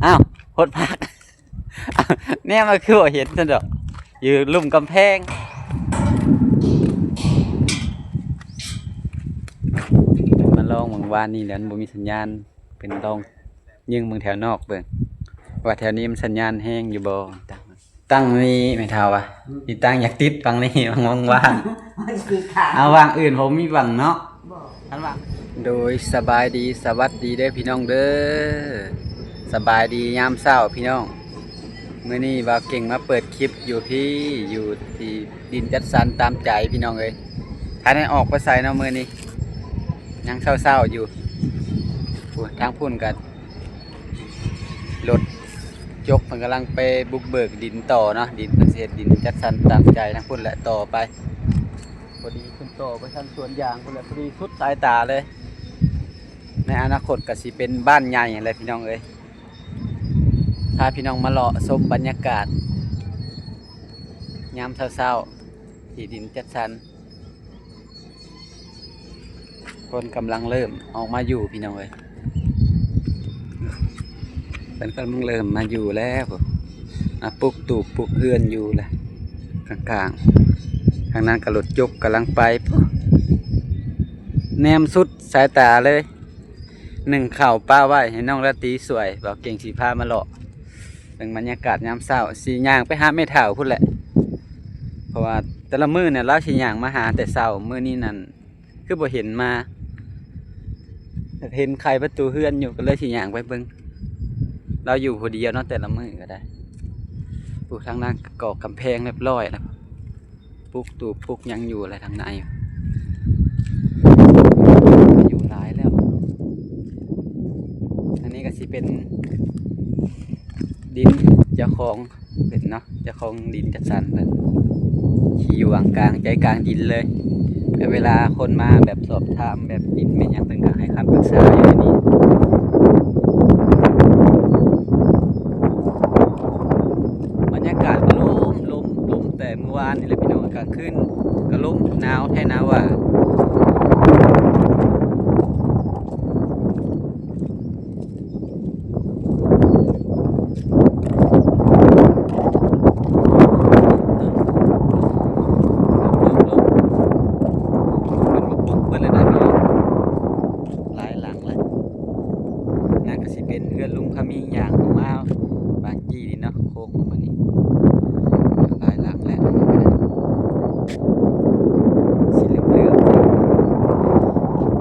ອ້າວ ຫົດຜັກ ແນມມາຄືບໍ່ເຫັນຊັ້ນດອກ ຢູ່ລຸ່ມກຳແພງ. ມາລອງເບິ່ງ ວານນີ້ແຫຼະ ມັນບໍ່ມີສັນຍານ ເປັນລອງຍິງເບິ່ງແຖວນອກເບິ່ງ ວ່າແຖວນີ້ມັນສັນຍານແຮງຢູ່ບໍ່. ຕັ້ງນີ້ແມ່ເຖົ້າວ່າ ຊິຕັ້ງ ຢາກຕິດຝັ່ງນີ້ ວ່າງໆ ມັນຊິຂາດ ເອົາ ວ່າງອື່ນບໍ່ມີຫວັງເນາະ ບໍ່ ຄັນວ່າງ. ໂດຍ ສະບາຍດີ ສະຫວັດດີເດີພີ່ນ້ອງເດີ ສະບາຍດີຍາມເຊົ້າພີ່ນ້ອງ. ມື້ນີ້ບ່າວເກັ່ງມາເປີດຄລິບຢູ່ພີ້ ຢູ່ທີ່ດິນຈັດສັນຕາມໃຈພີ່ນ້ອງເອີຍ. ທ່ານໄດ້ອອກໄປໃສເນາະມື້ນີ້ ຍັງເຊົ້າໆ ຢູ່. ໂອ້ ທາງພຸ້ນກໍ ລົດຈົກເພິ່ນກຳລັງໄປບຸກເບີກດິນຕໍ່ເນາະ ດິນເພິ່ນຊິເຮັດດິນຈັດສັນຕາມໃຈທາງພຸ້ນແຫຼະ ຕໍ່ໄປ. ພໍດີເພິ່ນຕໍ່ໄປທາງສວນຢາງພຸ້ນແຫຼະ ພໍດີສຸດສາຍຕາເລີຍ. ໃນອະນາຄົດກໍຊິເປັນບ້ານໃຫຍ່ຫັ້ນແຫຼະພີ່ນ້ອງເອີຍ. ພາພີ່ນ້ອງມາເລາະຊົມບັນຍາກາດຍາມເຊົ້າໆ ທີ່ດິນຈັດສັນ. ເພິ່ນກຳລັງເລີ່ມອອກມາຢູ່ພີ່ນ້ອງເອີຍ ເພິ່ນກຳລັງເລີ່ມມາຢູ່ແລ້ວ ມາປຸກຕູບປຸກເຮືອນຢູ່ແຫຼະ ກາງໆ. ທາງນັ້ນກໍລົດຈົກກຳລັງໄປ ແນມສຸດສາຍຕາເລີຍ. ໜຶ້ງເຂົ້າປະໄວ້ໃຫ້ນ້ອງລາຕີຊ່ວຍ ບ່າວເກັ່ງຊິພາມາເລາະເບິ່ງບັນຍາກາດຍາມເຊົ້າ ຊິຍ່າງໄປຫາແມ່ເຖົ້າພຸ້ນແຫຼະ ເພາະວ່າແຕ່ລະມື້ນີ້ລາວຊິຍ່າງມາຫາແຕ່ເຊົ້າ ມື້ນີ້ນັ້ນ ຄືບໍ່ເຫັນມາ ເຫັນໄຂປະຕູເຮືອນຢູ່ ກໍເລີຍຊິຍ່າງໄປເບິ່ງ. ລາວຢູ່ຜູ້ດຽວເນາະ ແຕ່ລະມື້ກໍໄດ້. ໂອ້ ທາງນັ້ນກໍກຳແພງຮຽບຮ້ອຍແລ້ວ ປຸກຕູບປຸກຫຍັງຢູ່ແລ້ວທາງໃນ ຢູ່ຫຼາຍແລ້ວ. ອັນນີ້ກໍຊິເປັນດິນເຈົ້າຂອງ ເພິ່ນເນາະ ເຈົ້າຂອງດິນຈັດສັນເພິ່ນ ທີ່ຢູ່ກາງໆ ໃຈກາງດິນເລີຍ. ແບບເວລາຄົນມາແບບສອບຖາມແບບດິນແມ່ນຫຍັງ ເພິ່ນກໍໃຫ້ຄຳປຶກສາຢູ່ໃນນີ້. ບັນຍາກາດກໍລົມ ລົມ ລົມແຕ່ມື້ວານນີ້ແຫຼະພີ່ນ້ອງ ກາງຄືນກໍລົມ ໜາວແທ້ໜາວວ່າ. ເພິ່ນມາປຸກເບິດເລີຍນະພີ່ນ້ອງ ຫຼາຍຫຼັງເລີຍ. ນັ້ນກໍຊິເປັນເຮືອນລຸງພາມີຍ່າງອອກມາບາງ ຈີ່ນີ້ເນາະ ໂຄ້ງອອກມານີ້ ຫຼາຍຫຼັງແລ້ວ ສີເຫຼືອມ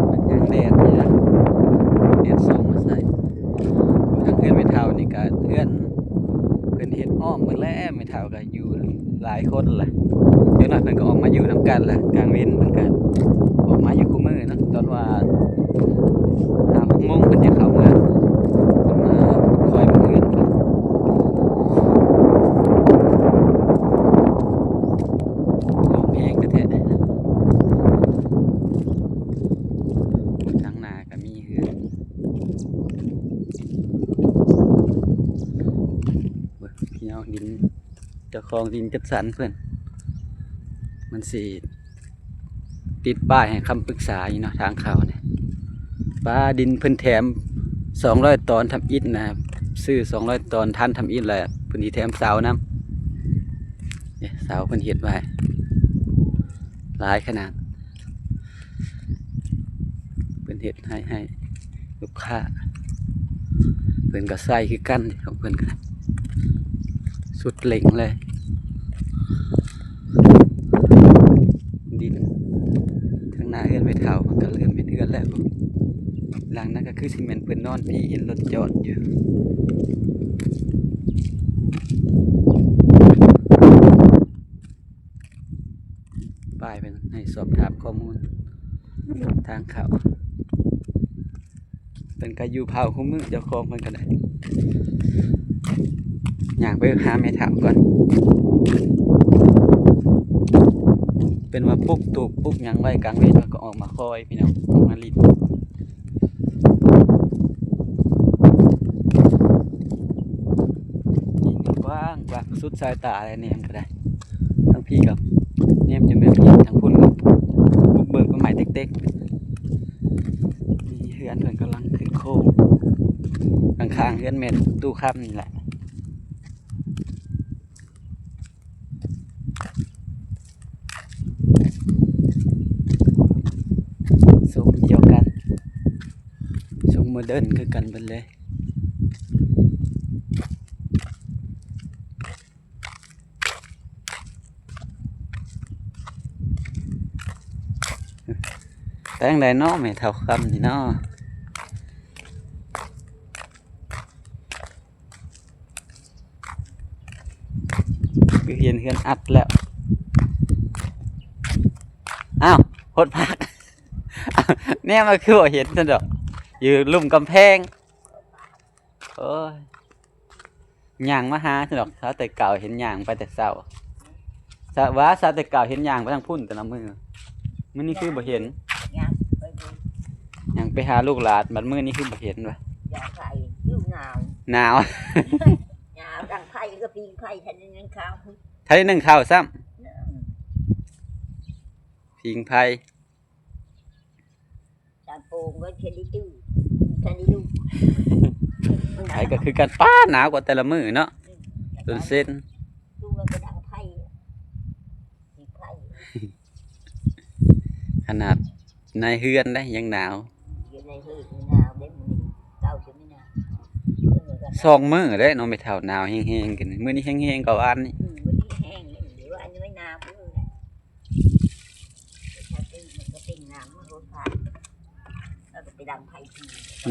ໆ ມັນຍັງແດດຢູ່ນະ ແດດສ່ອງມາໃສ່. ທາງເຮືອນແມ່ເຖົ້ານີ້ກໍເຮືອນເພິ່ນເຮັດອ້ອມໝົດແລ້ວ ແມ່ເຖົ້າກໍຢູ່ຫຼາຍຄົນລະ ຈັກໜ້ອຍເພິ່ນກໍອອກມາຢູ່ນຳກັນລະ ກາງເວັນເພິ່ນກໍອອກມາຢູ່ຄູ່ມື້ເນາະ ຕອນວ່າ ຫ້າຫົກໂມງເພິ່ນຈະເຂົ້າເມືອ ເພິ່ນມາຄອຍເບິ່ງເຮືອນເພິ່ນ. ລົມແຮງແທ້ໆ ທາງໜ້າກໍມີເຮືອນ ເບິ່ງພີ່ນ້ອງ ດິນ ເຈົ້າຂອງດິນຈັດສັນເພິ່ນ ມັນຊິ ຕິດປ້າຍໃຫ້ຄຳປຶກສາຢູ່ເນາະ ທາງເຂົ້ານີ້ ປາ ດິນເພິ່ນແຖມສອງຮ້ອຍຕອນທຳອິດນະ ຊື້ສອງຮ້ອຍຕອນທັນທຳອິດແລ້ວ ເພິ່ນຊິແຖມເສົານຳ ເອີ ເສົາເພິ່ນເຮັດໄວ້ຫຼາຍຂະໜາດ ເພິ່ນເຮັດໃຫ້ ໃຫ້ ລູກຄ້າ ເພິ່ນກໍໃຊ້ຄືກັນ ຂອງເພິ່ນກໍໄດ້ ສຸດເຫຼັງເລີຍ. ດິນທາງໜ້າເຮືອນແມ່ເຖົ້າ ມັນກໍເລີ່ມເປັນເຮືອນແລ້ວ ຫຼັງນັ້ນກໍຄືຊິແມ່ນເພິ່ນນອນພີ້ ເຫັນລົດຈອດຢູ່. ປ້າຍເພິ່ນໃຫ້ສອບຖາມຂໍ້ມູນທາງເຂົ້າ ເພິ່ນກໍຢູ່ເຜົາຄູ່ມື້ ເຈົ້າຂອງເພິ່ນກໍໄດ້ ຍ່າງໄປຫາແມ່ເຖົ້າກ່ອນ ເພິ່ນວ່າປຸກຕູບປຸກຫຍັງໄວ້ ກາງເວັນເພິ່ນກໍອອກມາຄອຍ ພີ່ນ້ອງ ອອກມາຫຼິ້ນ. ນີ້ກວ້າງ ກວ້າງສຸດສາຍຕາເລີຍ ແນມກໍໄດ້ ທາງພີ້ກໍແນມຈະແມ່ນເຫັນ ທາງພຸ້ນກໍບຸກເບີກຕົ້ນໄມ້ເຕັກໆ ນີ້ເຮືອນເພິ່ນກຳລັງຂຶ້ນໂຄ້ງ ກ ຂ້າງໆເຮືອນແມ່ຕູ້ຄຳນີ້ແຫຼະ. ຊົງດຽວກັນ ຊົງໂມເດີນຄືກັນເບິດເລີຍ. ແປງໃດເນາະແມ່ເຖົ້າຄຳນີ້ເນາະ? ຄືເຫັນເຮືອນອັດແລ້ວ. ອ້າວ ຫົດຜັກ ແນມມາຄືບໍ່ເຫັນຊັ້ນດອກ ຢູ່ລຸ່ມກຳແພງ. ໂອ້ຍ ຍ່າງມາຫາຊັ້ນດອກ ສາວແຕ່ເກົ່າເຫັນຍ່າງໄປແຕ່ເຊົ້າ. ສາ ວ່າສາວແຕ່ເກົ່າເຫັນຍ່າງໄປທາງພຸ້ນແຕ່ລະມື້ ມື້ນີ້ຄືບໍ່ເຫັນ. ຍ່າງໄປຫາລູກຫຼານ ບັດມື້ນີ້ຄືບໍ່ເຫັນວະ. ໜາວ ໜາວ ດັງໄຟກໍຜິງໄຟ ທັນໄດ້ໜຶ້ງເຂົ້າ ທັນໄດ້ໜຶ້ງເຂົ້າຊ້ຳ ຜິງໄຟ. ຕາໂປງກໍເຮັດໄດ້ຕື້ ທັນໄດ້ລຸກ ໄຟກໍຄືກັນ ປ້າ ໜາວກວ່າແຕ່ລະມື້ເນາະ. ອືມ ຈົນເຊັນ ລຸກແລ້ວກໍດັງໄຟ ຕິດໄຟ. ຂະໜາດໃນເຮືອນໄດ໋ຍັງໜາວ ຢູ່ໃນເຮືອນໜາວເດ້ ມື້ນີ້ເກົ່າຊິມີໜາວ. ສອງມື້ແລ້ວເນາະແມ່ເຖົ້າ ໜາວແຮງໆກັນ ມື້ນີ້ແຮງໆກວ່າວານນີ້. ອືມ ມື້ນີ້ແຮງ ວານນີ້ໜາວ.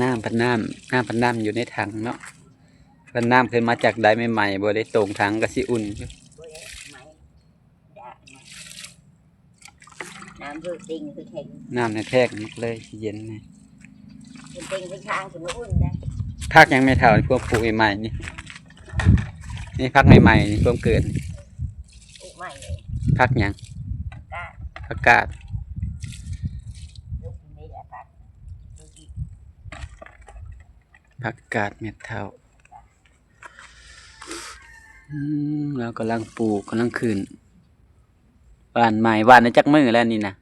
ນ້ຳພັດນ້ຳ ນ້ຳພັດນ້ຳຢູ່ໃນຖັງເນາະ ພັດນ້ຳຂຶ້ນມາຈາກໄດໃໝ່ໆ ບໍ່ໄດ້ຕົງຖັງກໍຊິອຸ່ນຢູ່. ນ້ຳເພິ່ນຕິ່ງຄືແຂງ ນ້ຳໃນແທກມັກເລີຍຊິເຢັນ. ເພິ່ນຕິ່ງຄືທາງຄືມາອຸ່ນໄດ໋. ຜັກຫຍັງແມ່ເຖົ້າ ພວກປູກໃໝ່ໆນີ້? ນີ້ຜັກໃໝ່ໆນີ້ ພວກເກີດ ປູກໃໝ່ເລີຍ. ຜັກຫຍັງ? ຜັກກາດ ຜັກກາດ ລູກນີ້ແຫຼະຜັກ ຜັກກາດແມ່ເຖົ້າ. ອືມ ລາວກຳລັງປູກ ກຳລັງຂຶ້ນ ຫວ່ານໃໝ່. ຫວ່ານໄດ້ຈັກມື້ແລ້ວນີ້ນະ?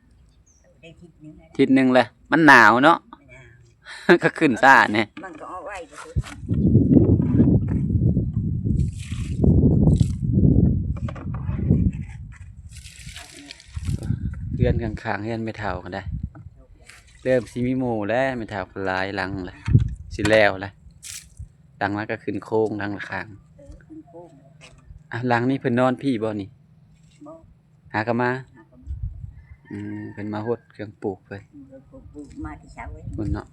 ໄດ້ທິດໜຶ່ງແລ້ວ ທິດໜຶ່ງແລ້ວ. ມັນໜາວເນາະ ມັນໜາວ ກໍຂຶ້ນຊ້າແດ່. ມັນກໍອອກໄວ ເຮືອນຂ້າງໆ ເຮືອນແມ່ເຖົ້າກໍໄດ້ ເລີ່ມຊິມີໝູ່ແລ້ວ ແມ່ເຖົ້າກໍຫຼາຍຫຼັງແລ້ວ ຊິແລ້ວແລ້ວ. ຫຼັງລະກໍຂຶ້ນໂຄງ ຫຼັງລະຂ້າງ. ເອີ ຂຶ້ນໂຄງ. ອ່ະ ຫຼັງນີ້ເພິ່ນນອນພີ້ບໍ່ນີ້? ບໍ່ ຫາກໍມາ ຫາກໍມາ. ອືມ ເພິ່ນມາຫົດເຄື່ອງປູກເພິ່ນ ເອີ ປູກ ປູກມາແຕ່ເຊົ້າເລີຍ ພຸ້ນເນາະ.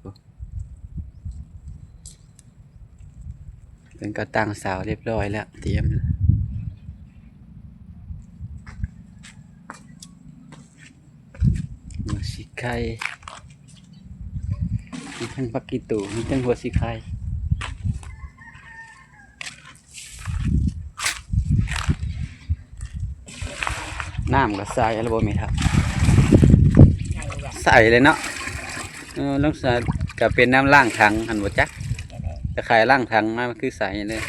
ເພິ່ນກໍຕັ້ງເສົາຮຽບຮ້ອຍແລ້ວ ຕຽມ ຫົວສີໄຄ ມີທັງຜັກອີ່ຕູ ມີທັງຫົວສີໄຄ. ນ້ຳກໍໃສແລ້ວບໍ່ແມ່ເຖົ້າ? ໃສແລ້ວເນາະ. ເອີ ລົງໃສກໍເປັນນ້ຳລ້າງຖັງຫັ້ນບໍ່ຈັກ ຕະຂ່າຍລ້າງຖັງມາ ມັນຄືໃສເລີຍ.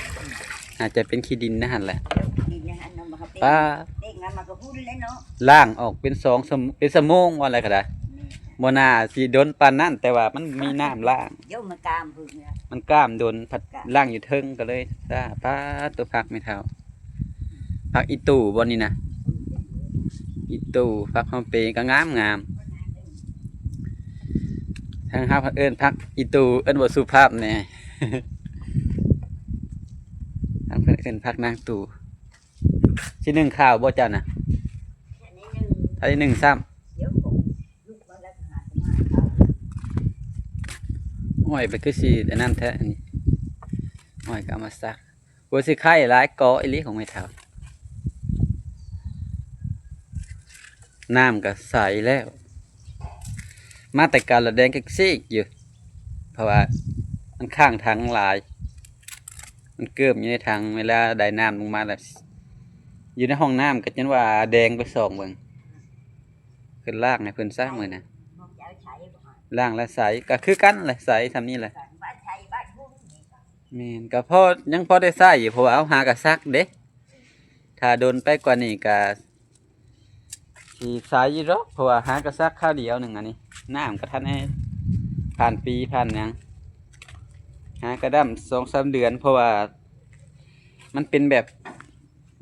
ອາດຈະເປັນຂີ້ດິນໃນຫັ້ນແຫຼະ. ຂີ້ດິນໃນຫັ້ນນະ ມັນກໍເປັນ ປ້າ ເດ້ງມາ ມັນກໍຫຸ່ນແລ້ວເນາະ. ລ້າງອອກເປັນສອງຊົ່ວໂມງ ເປັນຊົ່ວໂມງວ່າແລ້ວກໍໄດ້. ແມ່ນ ບໍ່ໜ້າຊິດົນປານນັ້ນ ແຕ່ວ່າມັນມີນ້ຳລ້າງ. ໂຍມ ມັນກ້າມພຸ້ນນະ ມັນກ້າມດົນ ພັດ ກ້າມ ລ້າງຢູ່ເທິງກໍເລີຍຊ້າ. ປ້າ ໂຕ ຜັກແມ່ເຖົ້າ ຜັກອີ່ຕູ່ບໍ່ນີ້ນະ? ອີ່ຕູ່ ຜັກຫອມເປກໍງາມໆ. ທາງເຮົາເອີ້ນຜັກອີ່ຕູ່ ເອີ້ນບໍ່ສຸພາບແດ່. ທາງເພິ່ນເອີ້ນຜັກນາງຕູ່. ຊິໜຶ້ງເຂົ້າບໍ່ເຈົ້ານະ? ຖ້າໄດ້ໜຶ້ງຊ້ຳ. ອ້ອຍ ໄປຄືຊິອັນນັ້ນແທ້ນີ້ ອ້ອຍກໍເອົາມາສັກ. ຫົວສີໄຄຫຼາຍກໍອີ່ຫຼີຂອງແມ່ເຖົ້າ. ນ້ຳກໍໃສແລ້ວ ມາແຕ່ການລະແດງເກັກຊີກຢູ່ ເພາະວ່າມັນຄ້າງຖັງຫຼາຍ ມັນເກີມຢູ່ໃນຖັງ. ເວລາໄດ້ນ້ຳລົງມາແລ້ວ ຢູ່ໃນຫ້ອງນ້ຳກໍຈົນວ່າແດງໄປສ່ອງເບິ່ງ. ຂຶ້ນລ້າງໃຫ້ເພິ່ນຊະມື້ນະ ລ້າງແລ້ວໃສ ກໍຄືກັນແຫຼະ ໃສສ່ຳນີ້ແຫຼະ. ແມ່ນ ກໍພໍ ຍັງພໍໄດ້ໃຊ້ຢູ່ ເພາະວ່າເຮົາຫາກໍສັກເດ້. ຖ້າດົນໄປກວ່ານີ້ກໍຊິໃສຢູ່ດອກ ເພາະວ່າຫາກໍສັກຄາວດຽວໜຶ່ງ. ອັນນີ້ນ້ຳກໍທັນໄດ້ຜ່ານປີຜ່ານຫຍັງ. ຫາກະດຳສອງສາມເດືອນ ເພາະວ່າມັນເປັນແບບ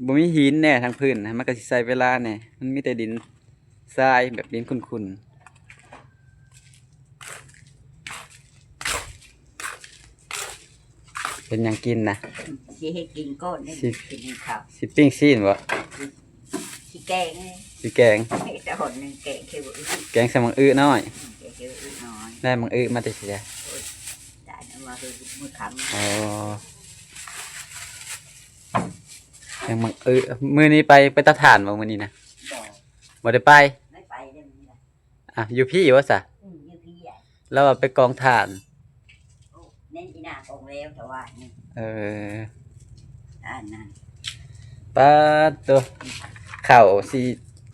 ບໍ່ມີຫີນແດ່ທາງພື້ນນະ ມັນກະຊິໃຊ້ເວລາແດ່ ມັນມີແຕ່ດິນຊາຍ ແບບດິນຂຸ່ນໆ. ເຮັດຫຍັງກິນນະ? ຊິເຮັດກິນກ່ອນເດ້ ຊິ ກິນເຂົ້າ ຊິປີ້ງຊີ້ນບໍ່? ຊິແກງ ຊິແກງ ເຮັດແຕ່ຫົນໜຶ່ງ ແກງເຂວອຶ ແກງໃສ່ໝາກອຶນ້ອຍ ອືມ ແກງເຂວອຶນ້ອຍ. ໄດ້ໝາກອຶມາແຕ່ໃສ? ໂອ້ຍ ຕາຍແລ້ວ ມາຄືມື້ຄ່ຳ. ອໍ ແກງໝາກອຶ. ມື້ນີ້ໄປ ໄປຕັດຖ່ານບໍ່ມື້ນີ້ນະ? ບໍ່ ບໍ່ໄດ້ໄປ ໄດ້ໄປເດ້ມື້ນີ້ລະ. ອ່ະ ຢູ່ພີ້ບໍ່ສະ? ອືມ ຢູ່ພີ້ອະ ລາວວ່າໄປກອງຖ່ານ. ໂອ້ ແມ່ນອີ່ໜ້າກອງແລ້ວແຕ່ວ່ານີ້. ເອີ ອັນນັ້ນ ປາດໂຕ ເຂົ້າຊິ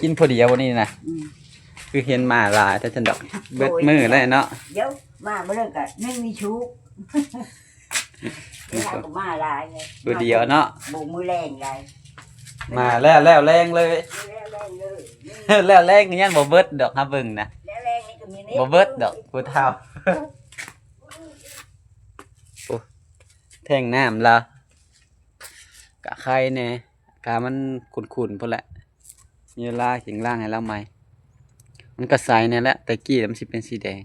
ກິນຜູ້ດຽວບໍ່ນີ້ນະ? ອືມ ຄືເຫັນໝາຫຼາຍແທ້ຊັ້ນດອກ ໂອ້ຍ ເບິດມື້ແລ້ວເນາະ. ດຽວ ໝາມື້ນັ້ນກະຍັງມີຊຸກ ເຮົາກະມາຫຼາຍເລີຍ ມື້ດຽວເນາະ ບໍ່ມື້ແລງໄດ ມາແລ້ວ ແລ້ວແລງເລີຍ ແລ້ວແລງເລີຍ ແລ້ວແລງຍັງບໍ່ເບິດດອກ ຫາເບິ່ງນະ ແລ້ວແລງນີ້ກະມີ ບໍ່ເບິດດອກຜູ້ເຖົ້າ. ໂອ້ ແທງນ້ຳລາວກະໄຄແດ່ ກະມັນຂຸ່ນໆພຸ້ນແຫຼະ ມີເວລາຈຶ່ງລ້າງໃຫ້ລາວໃໝ່ ມັນກະໃສແດ່ແຫຼະ ແຕ່ກີ້ມັນຊິເປັນສີແດງ.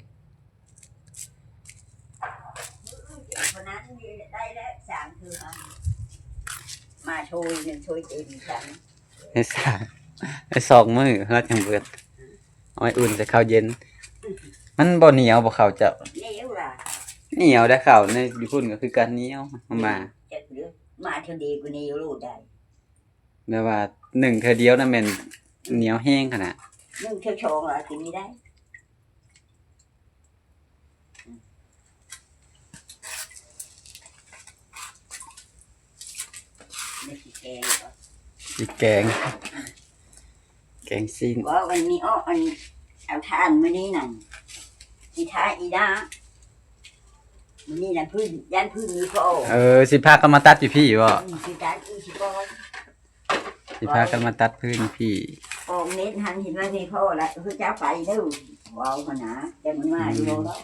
ມາໂຊຍ ໂຊຍເຕັມຖັງ ໃຫ້ສາມ ໃຫ້ສອງມື້ລາວຈັ່ງເບິດ ເອົາໄວ້ອຸ່ນໃສ່ເຂົ້າເຢັນ. ມັນບໍ່ໜຽວບໍ່ເຂົ້າເຈົ້າ? ໜຽວລະ ໜຽວໄດ໋ ເຂົ້າໃນຢູ່ພຸ້ນກະຄືກັນ ໜຽວ ມາ ມາເທື່ອດຽວກະໜຽວໂລດໄດ໋. ແບບວ່າໜຶ້ງເທື່ອດຽວນະແມ່ນໜຽວແຮງຂະໜາດ ໜຶ້ງເທື່ອສອງລະກິນໄດ້. ນີ້ຊິແກງ ຊິແກງ ແກງຊີ້ນ. ເວົ້າອັນນີ້ອອກ ອັນ ເອົາຖ່ານມື້ນີ້ນັ້ນ ຊິທາອີ່ດາ ມື້ນີ້ນະ ພື້ນ ຢ້ານພື້ນມີພໍ. ເອີ ຊິພາກັນມາຕັດຢູ່ພີ້ບໍ່? ອືມ ຊິຕັດຢູ່ພີ້ກ່ອນ ຊິພາກັນມາຕັດພື້ນພີ້. ອອກເນັດຫັ້ນເຫັນວ່າມີພໍລະ ຄືເຈົ້າໄປເດີ ເວົ້າຫັ້ນນະ ແຕ່ມັນມາຢູ່ບໍ່.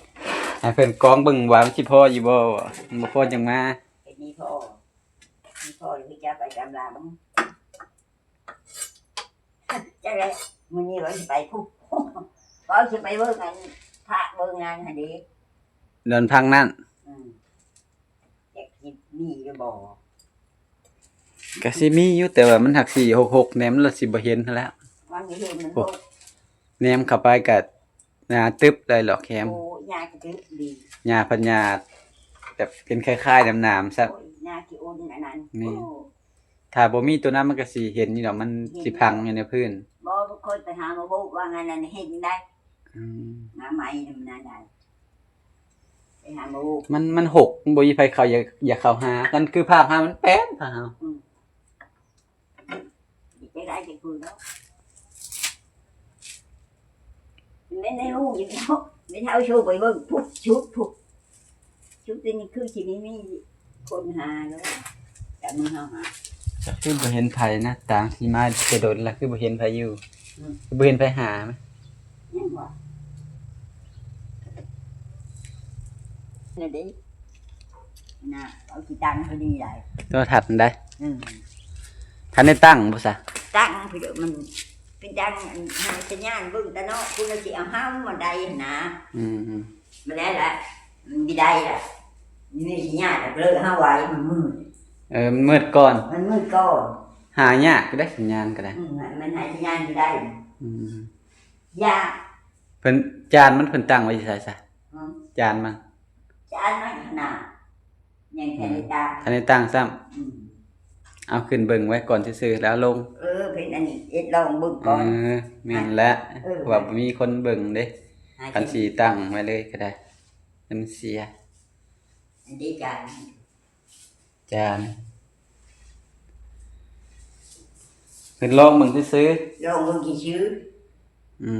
ໃຫ້ເພິ່ນກອງເບິ່ງວ່າມັນຊິພໍຢູ່ບໍ່ ມັນບໍ່ພໍຈັ່ງມາ. ເຮັດມີພໍ ມີພໍແລ້ວຄືເຈົ້າໄປຕາມລາວ. ຈັ່ງໃດ ມື້ນີ້ວ່າຊິໄປພຸ້ນ ວ່າຊິໄປເບິ່ງອັນພະເບິ່ງງານຫັ້ນເດ ດອນພັງນັ້ນ. ອືມ ຈັກຊິມີຫຼືບໍ່? ກະຊິມີຢູ່ ແຕ່ວ່າມັນຫາກສີຫົກຫົກແນມລະຊິບໍ່ເຫັນຫັ້ນແຫຼະ. ມັນບໍ່ເຫັນ ມັນຫົກ ແນມເຂົ້າໄປກະ ຫຍ້າຕຶບໄດ້ຫຼອກແຄມ. ໂອ້ ຫຍ້າກະຕຶບດີ ຫຍ້າພັນຫຍ້າແບບເປັນຄ້າຍໆໜາມໆຊະ. ໂອ້ຍ ຫຍ້າຂີ້ອົນອັນນັ້ນ. ນີ້ ໂອ້ ຖ້າບໍ່ມີໂຕນັ້ນມັນກະຊິເຫັນຢູ່ດອກ ມັນ ເຫັນ ຊິພັງຢູ່ໃນພື້ນ. ບໍ່ ຂ້ອຍໄປຫາໝາໂບກວ່າງານນັ້ນເຫັນໄດ້. ອືມ ມາໃໝ່ນຳນັ້ນໄດ້ ໄປຫາໝາໂບກ. ມັນ ມັນຫົກ ມັນບໍ່ມີໃຜເຂົ້າ ຢາກ ຢາກເຂົ້າຫາ ມັນຄືພາກຫາ ມັນແປນພາກເຮົາ. ອືມ ໄດ້ຈັກມື້ແລ້ວ ແມ່ນໃນໂຮງຢູ່ເນາະ ແມ່ເຖົ້າໂຊໄປເບິ່ງພຸ້ນ ຊຸດພຸ້ນ ຊຸດນີ້ຄືຊິມີ ມີຄົນຫາແລ້ວ ແຕ່ມື້ເຮົາຫາ ກະຄືບໍ່ເຫັນໃຜນະ ຕ່າງຊິມາແຕ່ດົນລະ ຄືບໍ່ເຫັນໃຜຢູ່. ອືມ ຄືບໍ່ເຫັນໃຜຫາ ຍັງວ່າ ນັ້ນເດ້ ນະ ເອົາຂີ້ຕັງພໍດີໄດ໋ ໂທລະທັດຫັ້ນໄດ໋. ອືມ ທັນໄດ້ຕັ້ງບໍ່ຊະ? ຕັ້ງພຸ້ນເດີ ມັນເປັນດັ່ງອັນ ໃຫ້ສັນຍານເບິ່ງຕານອກພຸ້ນລະ ຊິເອົາເຮົາມາໄດ້ຫັ້ນນະ. ອືມ ມາໄດ້ລະ ມັນບໍ່ໄດ້ລະ ມີສັນຍານລະເລີຍ ເຮົາວ່າມັນມືດ. ເອີ ມັນມືດກ່ອນ ມັນມືດກ່ອນ ຫາຍາກຢູ່ເດ້ ສັນຍານກະໄດ້. ອືມ ມັນໃຫ້ສັນຍານບໍ່ໄດ້. ອືມ ຢາກ ເພິ່ນ ຈານມັນເພິ່ນຕັ້ງໄວ້ຢູ່ໃສຊະ? ຫື ຈານມັນ ຈານມັນຂະໜາດ ຍັງ ອືມ ທັນໄດ້ຕັ້ງ ທັນໄດ້ຕັ້ງຊ້ຳ. ອືມ ເອົາຂຶ້ນເບິ່ງໄວ້ກ່ອນຊື່ໆ ແລ້ວລົງ. ເອີ ເພິ່ນອັນນີ້ເຮັດລອງເບິ່ງກ່ອນ. ເອີ ແມ່ນແຫຼະ ເອີ ເພາະວ່າບໍ່ມີຄົນເບິ່ງເດ້. ຄັນຊິຕັ້ງໄວ້ເລີຍກະໄດ້ ມັນເສຍ. ອັນນີ້ຈານ ຈານ ເພິ່ນລອງເບິ່ງຊື່ໆ ລອງເບິ່ງຊື່ໆ. ອື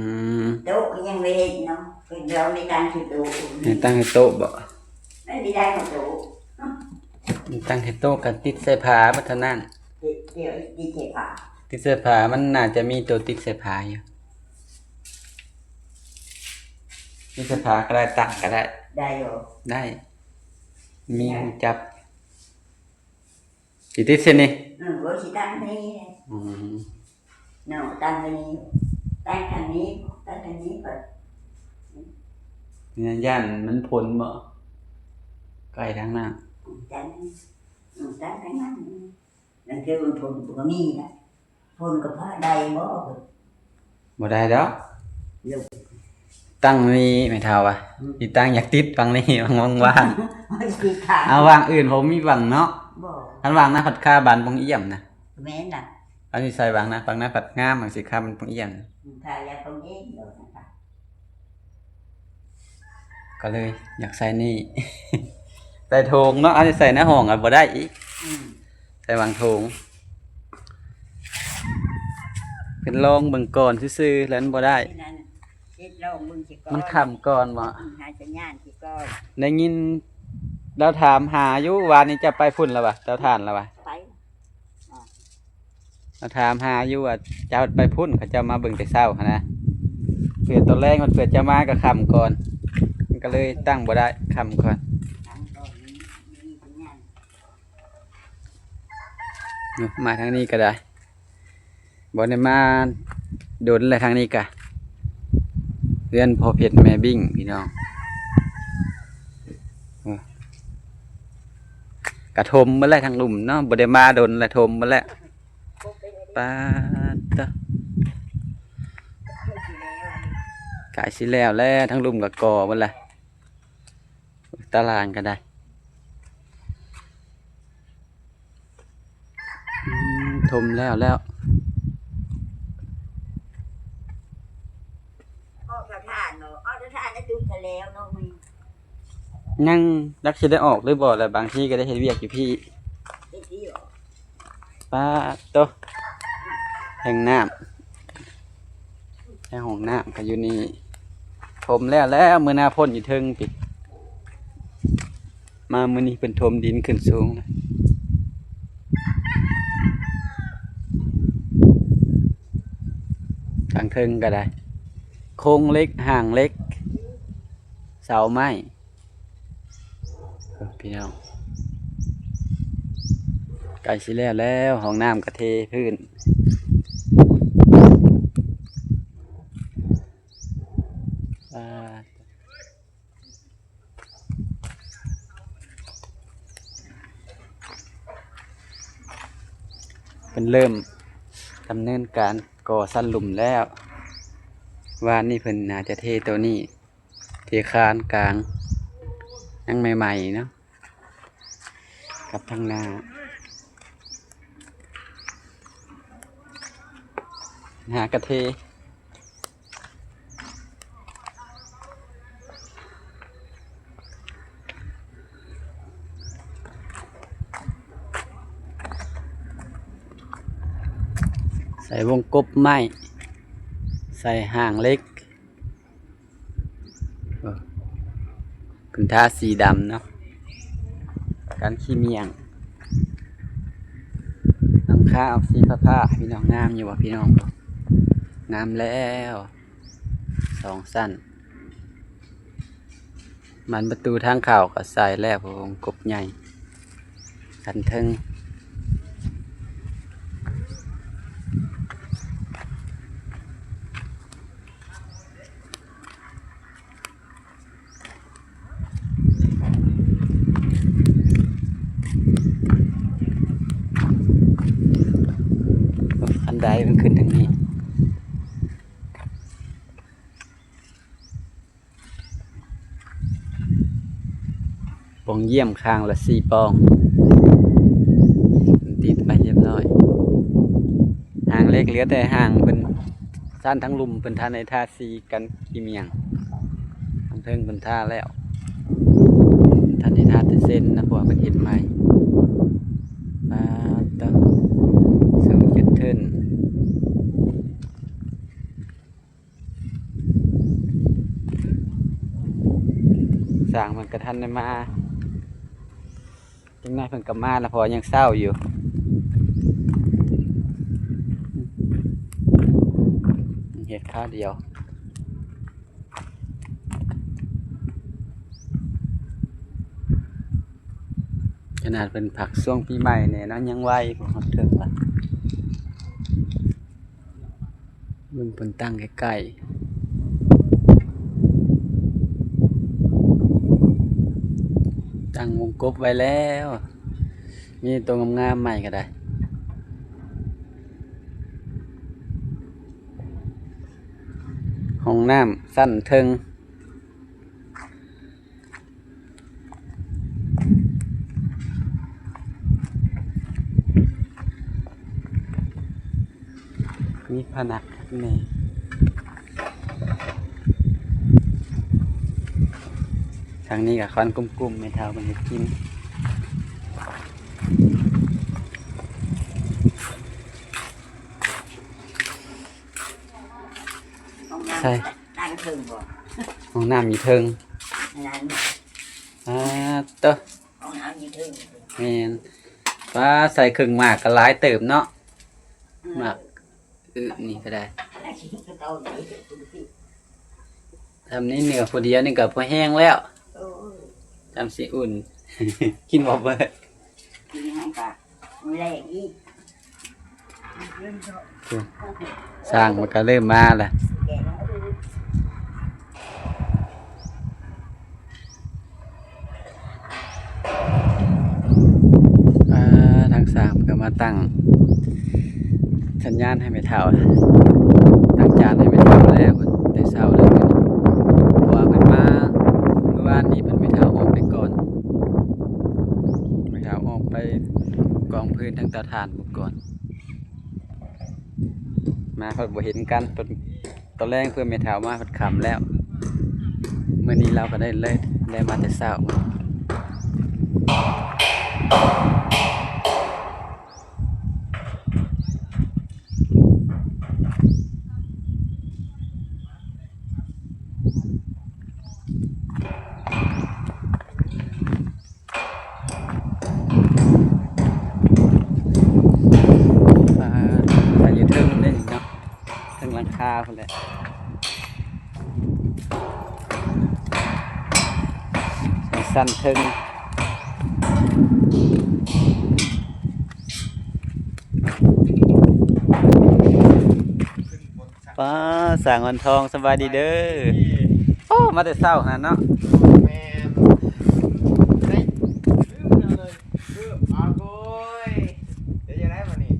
ມ ໂຕະກະຍັງບໍ່ເຮັດເນາະ ເພິ່ນລອງໄດ້ຕັ້ງໃຫ້ໂຕະ ໄດ້ຕັ້ງໃຫ້ໂຕະບໍ່? ມັນບໍ່ໄດ້ຂອງໂຕະ ຕັ້ງໃຫ້ໂຕະກະຕິດໃສ່ຝາບັດເທົ່ານັ້ນ. ຕິດ ຕິດໃສ່ຝາ ຕິດໃສ່ຝາ ມັນໜ້າຈະມີໂຕະຕິດໃສ່ຝາຢູ່. ຕິດໃສ່ຝາກະໄດ້ ຕັ້ງກະໄດ້. ໄດ້ບໍ່? ໄດ້. ມີຮູ້ຈັກ ຊິຕິດເສັ້ນນີ້? ເອີ ບໍ່ຊິຕັ້ງນີ້. ອືມ ເນາະ ຕັ້ງນີ້ ຕັ້ງທາງນີ້ ຕັ້ງທາງນີ້ກໍ ຢ້ານມັນພົ້ນບໍ່? ໃກ້ທາງໜ້າ ອືມ ຕັ້ງ ອືມ ຕັ້ງທາງນັ້ນ. ລາງເທື່ອມັນພົ້ນກໍມີນະ. ຄົນກໍພາໄດ້ບໍ່? ບໍ່ໄດ້ດອກ. ຕັ້ງນີ້ແມ່ເຖົ້າວ່າ ອືມ ຊິຕັ້ງ ຢາກຕິດຝັ່ງນີ້ ວ່າງໆ ຊິຂາຍ ເອົາຫວ່າງອື່ນບໍ່ມີຫວ່າງເນາະ. ບໍ່ ຄັນຫວ່າງນາພັດຄາບ້ານປົງອຽມນະ. ແມ່ນລະ ອັນນີ້ໃສ່ຫວ່າງນາ ຫວ່າງນາພັດງາມ ຫວ່າງຊິຄາບ້ານປົງອຽມ. ອືມ ຖ້າຢາກເອົາເອງດອກນະຄະ. ກໍເລີຍຢາກໃສ່ນີ້ ໃສ່ຖົງເນາະ. ອັນນີ້ໃສ່ໃນຫ້ອງກໍບໍ່ໄດ້ອີກ. ອືມ ໃສ່ຫວ່າງຖົງ ເພິ່ນລອງເບິ່ງກ່ອນຊື່ໆ ແລ້ວມັນບໍ່ໄດ້. ເຮັດລອງເບິ່ງຊິກ່ອນ ມັນຄ່ຳກ່ອນບໍ່? ອືມ ຫາສັນຍານຊິກ່ອນ. ໄດ້ຍິນລາວຖາມຫາຢູ່ ວານນີ້ເຈົ້າໄປພຸ້ນລະວະ? ເຕົາຖ່ານລະວະ? ໄປ ລາວຖາມຫາຢູ່ວ່າເຈົ້າໄປພຸ້ນ ເຂົາເຈົ້າມາເບິ່ງແຕ່ເຊົ້າຫັ້ນນະ. ເພື່ອຕອນແລງ ເພິ່ນ ເພິ່ນເຈົ້າມາກໍຄ່ຳກ່ອນ ມັນກໍເລີຍຕັ້ງບໍ່ໄດ້ ຄ່ຳກ່ອນ. ມາທາງນີ້ກໍໄດ້ ບໍ່ໄດ້ມາດົນແລ້ວ. ທາງນີ້ກະເຮືອນພໍ່ເພັດແມ່ບິ້ງ ພີ່ນ້ອງ. ເອີ ກະຖົມໝົດແລ້ວທາງລຸ່ມເນາະ ບໍ່ໄດ້ມາດົນແລ້ວ ຖົມໝົດແລ້ວ. ປາດເຕີ ໃກ້ຊິແລ້ວແລ້ວ ທາງລຸ່ມກໍກໍ່ໝົດແລ້ວ. ຕາລ່າງກໍໄດ້ ອືມ ຖົມແລ້ວແລ້ວ. ອອກສະຖານເນາະ ອອກສະຖານໄດ້ຈຸກກະແລ້ວເນາະ. ຍັງຈັກຊິໄດ້ອອກຫຼືບໍ່ ແລ້ວບາງທີກໍໄດ້ເຮັດວຽກຢູ່ພີ້. ເຮັດດີບໍ່? ປາດໂຕ ແຫ່ງນ້ຳ ແຫ່ງຫ້ອງນ້ຳກໍຢູ່ນີ້. ຖົມແລ້ວແລ້ວ ມື້ໜ້າພົ້ນຢູ່ເທິງພີ້. ມາມື້ນີ້ເພິ່ນຖົມດິນຂຶ້ນສູງ ທາງເທິງກໍໄດ້ ໂຄງເຫຼັກ ຮ່າງເຫຼັກ ເສົາໄມ້. ເອີ ພີ່ນ້ອງ ໃກ້ຊິແລ້ວແລ້ວ ຫ້ອງນ້ຳກະເທພື້ນ. ອ່າ ເພິ່ນເລີ່ມດຳເນີນການກໍ່ຊັ້ນລຸ່ມແລ້ວ. ວານນີ້ເພິ່ນໜ້າຈະເທໂຕນີ້ ເທຄານກາງ ຍັງໃໝ່ໆເນາະ ກັບທາງໜ້າ ຫາກະເທ ໃສ່ວົງກົບໄມ້ ໃສ່ຮ່າງເຫຼັກ. ເອີ ເພິ່ນທາສີດຳເນາະ ກັນຂີ້ໝ້ຽງ ຫຼັງຄາອອກສີຟ້າໆ ພີ່ນ້ອງ. ງາມຢູ່ບໍ່ພີ່ນ້ອງ? ງາມແລ້ວ ສອງຊັ້ນ. ບານປະຕູທາງເຂົ້າກໍໃສ່ແລ້ວ ໂອ້ ກົບໃຫຍ່ ຄັນເທິງ. ຄັນໄດມັນຂຶ້ນທາງນີ້. ປ່ອງຢ້ຽມຂ້າງລະສີ່ປ່ອງ ຕິດໄປຮຽບຮ້ອຍ. ຮ່າງເຫຼັກ ເຫຼືອແຕ່ຮ່າງເພິ່ນ ຊັ້ນທາງລຸ່ມເພິ່ນທັນໄດ້ທາສີກັນຂີ້ໝ້ຽງ. ທາງເທິງເພິ່ນທາແລ້ວ ທັນໄດ້ທາແຕ່ເສັ້ນນະ ເພາະວ່າເພິ່ນເຮັດໃໝ່. ປາດໂທ້ ສູງຈົນເທິນ. ຊ່າງເພິ່ນກະທັນໄດ້ມາ ຈັກໜ້ອຍເພິ່ນກະມາລະ ເພາະວ່າຍັງເຊົ້າຢູ່. ເຮັດຄາວດຽວ. ຂະໜາດເພິ່ນພັກຊ່ວງປີໃໝ່ແດ່ເນາະ ຍັງໄວ ບໍ່ຮອດເຖິງລະ. ເບິ່ງເພິ່ນຕັ້ງໃກ້ໆ ຕັ້ງວົງກົບໄວ້ແລ້ວ ມີໂຕງາມໆໃໝ່ກໍໄດ້. ຫ້ອງນ້ຳຊັ້ນເທິງ ມີພະນັກແດ່. ທາງນີ້ກໍຄວັນກຸ້ມໆ ແມ່ເຖົ້າເພິ່ນເຮັດກິນ. ໃສ່ ຕັ້ງເທິງບໍ່? ຫ້ອງນ້ຳຢູ່ເທິງ. ນັ້ນ ອ່າ ໂຕ ຫ້ອງນ້ຳຢູ່ເທິງ. ແມ່ນ. ປາ ໃສ່ເຄິ່ງໝາກກໍຫຼາຍເຕີບເນາະ. ອືມ ໝາກ ອື ນີ້ກໍໄດ້. ທຳນີ້ເນື້ອຜູ້ດຽວນີ້ກໍພໍແຮງແລ້ວ. ໂອ້ຍ ຈຳຊິອຸ່ນ ກິນບໍ່ເບິດ. ກິນຫຍັງກະມື້ແລກອີກ. ຊ່າງມັນກະເລີ່ມມາລະ. ອ່າ ທາງຊ່າງເພິ່ນກະມາຕັ້ງສັນຍານໃຫ້ແມ່ເຖົ້າ ຕັ້ງຈານໃຫ້ແມ່ເຖົ້າແລ້ວ ແຕ່ເຊົ້າເລີຍ. ເພາະວ່າເພິ່ນມາມື້ວານນີ້ ເພິ່ນ ແມ່ເຖົ້າອອກໄປກ່ອນ. ແມ່ເຖົ້າອອກໄປກອງຟືນທາງເຕົາຖ່ານພຸ້ນກ່ອນ. ມາເພິ່ນບໍ່ເຫັນກັນ ເພິ່ນ ຕອນແລງເພື່ອແມ່ເຖົ້າມາເພິ່ນຄ່ຳແລ້ວ. ມື້ນີ້ລາວກໍໄດ້ເລີຍ ໄດ້ມາແຕ່ເຊົ້າ. ອ່າ ໃສ່ຢູ່ເທິງເດ້ເນາະ ເທິງຫຼັງຄາພຸ້ນແຫຼະ ໃສ່ຊັ້ນເທິງ. ປ້າ ຊ່າງອ່ອນທອງ ສະບາຍດີເດີ. ໂອ້ ມາແຕ່ເຊົ້າຫັ້ນເນາະ. ແມ່ນ ໄດ້ ລືມເລີຍ ລືມ ອາໂກຍ ເຮັດຈັ່ງໃດບັດນີ້? ຮະ?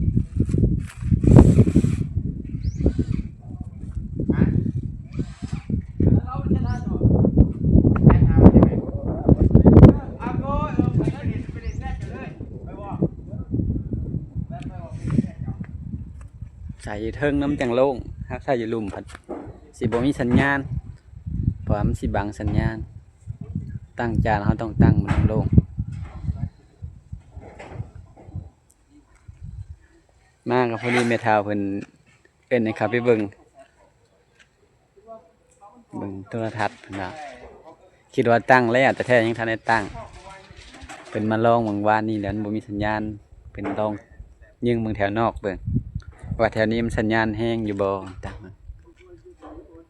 ໄປຫາມາຈາກໃສ? ອາໂກຍ ເອີ ໄປຫຼິ້ນ ໄປຫຼິ້ນແບດກັນເລີຍ ໄປບໍ່? ແບດ ໄປບໍ່? ໃສ່ຢູ່ເທິງນຳຈັ່ງໂລ່ງ ຫາກໃສ່ຢູ່ລຸ່ມພັດຊິບໍ່ມີສັນຍານ ເພາະວ່າມັນຊິບັງສັນຍານ. ຕັ້ງຈານເຮົາຕ້ອງຕັ້ງມັນໂລ່ງ. ມາກໍພໍດີແມ່ເຖົ້າເພິ່ນເອີ້ນໃຫ້ເຂົ້າໄປເບິ່ງ ເບິ່ງໂທລະທັດເພິ່ນວ່າ ຄິດວ່າຕັ້ງແລ້ວ ແຕ່ແທ້ຍັງທັນໄດ້ຕັ້ງ. ເພິ່ນມາລອງເບິ່ງວານນີ້ແລ້ວ ມັນບໍ່ມີສັນຍານ ເພິ່ນລອງຍິງເບິ່ງແຖວນອກເບິ່ງ ວ່າແຖວນີ້ມັນສັນຍານແຮງຢູ່ບໍ່ ຕັ້ງ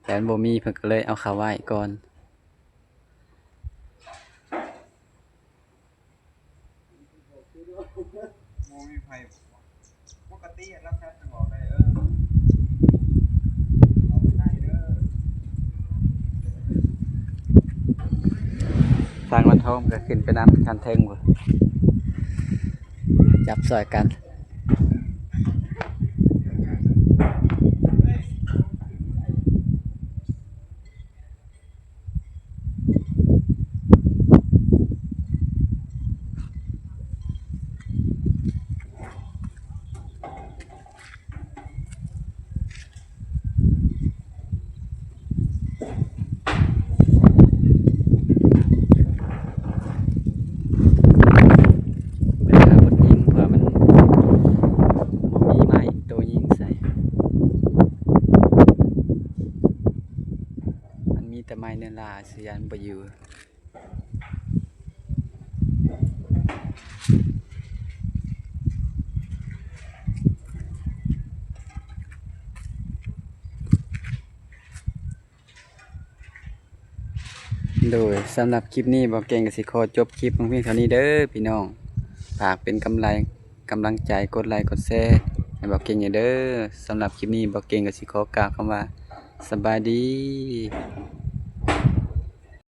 ແຕ່ມັນບໍ່ມີ ເພິ່ນກໍເລີຍເອົາເຂົ້າໄວ້ກ່ອນ. ບໍ່ມີໃຜ ປົກກະຕິລາວແຊດຈະບອກໄດ້ ເອີ ອອກໄປໄດ້ເດີ. ທາງວັນທອງກໍຂຶ້ນໄປນຳຂັ້ນເທິງພຸ້ນ ຈັບຊ່ອຍກັນ. ໄປຫາບົດຍິງ ເພາະວ່າມັນບໍ່ມີໄມ້ໂຕຍິງໃສ່ ມັນມີແຕ່ໄມ້ເນື້ອລາ ສະຍານບໍ່ຢູ່. ໂດຍ ສຳລັບຄລິບນີ້ ບ່າວເກັ່ງກໍຊິຂໍຈົບຄລິບລົງພຽງເທົ່ານີ້ເດີພີ່ນ້ອງ. ຝາກເປັນກຳໄລ ກຳລັງໃຈ ກົດໄລກົດແຊໃຫ້ບ່າວເກັ່ງແດ່ເດີ. ສຳລັບຄລິບນີ້ ບ່າວເກັ່ງກໍຊິຂໍກ່າວຄຳວ່າ ສະບາຍດີ.